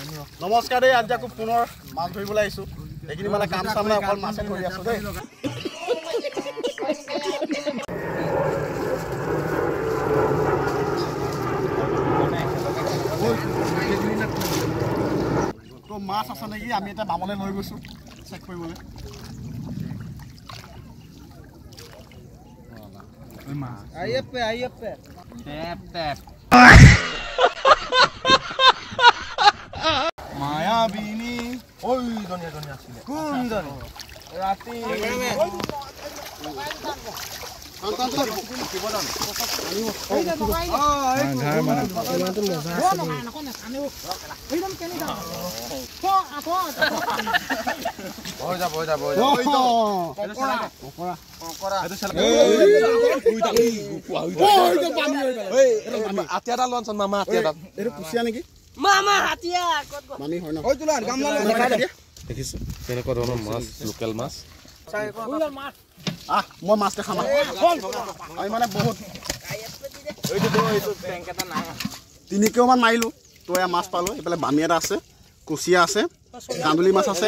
নমস্কাৰ দেই, আজি আকৌ পুনৰ মাছ ধৰিবলৈ আহিছোঁ। এইখিনি মানে কাম চাম নাই, অকল মাছে ধৰি আছোঁ দেই। তো মাছ আছে নেকি, আমি এতিয়া বামলৈ লৈ গৈছোঁ চেক কৰিবলৈ। মায়াবিনী ঐজনী এজনী আছিলে, কোনজনী ৰাতি দেখিছো কেনেকুৱা ধৰণৰ মাছ, লোকেল মাছ। মই মাছ দেখাম, আমি মানে বহুত 3 কিলোমান মাৰিলোঁ। তো এয়া মাছ পালোঁ। এইফালে বামী এটা আছে, কুচিয়া আছে, কান্দুলি মাছ আছে,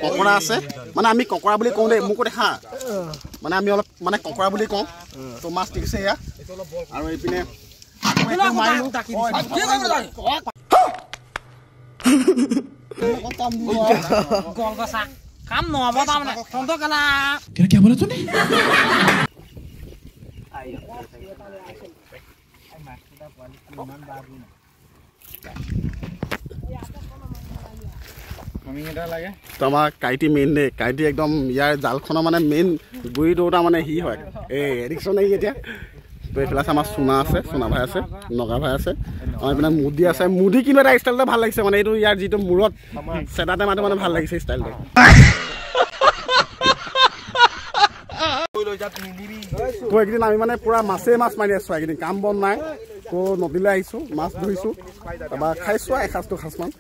ককৰা আছে। মানে আমি ককৰা বুলি কওঁ দেই, মোকো দেখা, মানে আমি অলপ মানে ককৰা বুলি কওঁ। তো মাছ দেখিছে এয়া। আৰু এইপিনে কাম নহ'ব তাৰমানে। তো আমাৰ কাইটি মেইন দেই, কাইটি একদম ইয়াৰ জালখনৰ মানে মেইন গুৰি দৌতা মানে সি হয়। এই এডিকশ্যন নাই এতিয়া। তো এইফালে আছে আমাৰ চোনা আছে, চোনা ভাই আছে, নগা ভাই আছে, আমাৰ এইপিনে মুদি আছে। মুদি কিন্তু এটা ষ্টাইলটো ভাল লাগিছে, মানে এইটো ইয়াৰ যিটো মূৰত চেটা টেমাটো মানে ভাল লাগিছে ষ্টাইলটো। তো এইকেইদিন আমি মানে পূৰা মাছেই মাছ মাৰি আছোঁ, এইকেইদিন কাম বন নাই। তো নদীলৈ আহিছোঁ, মাছ ধৰিছোঁ, তাৰপৰা খাইছোঁ এসাঁজ দুসাঁজমান।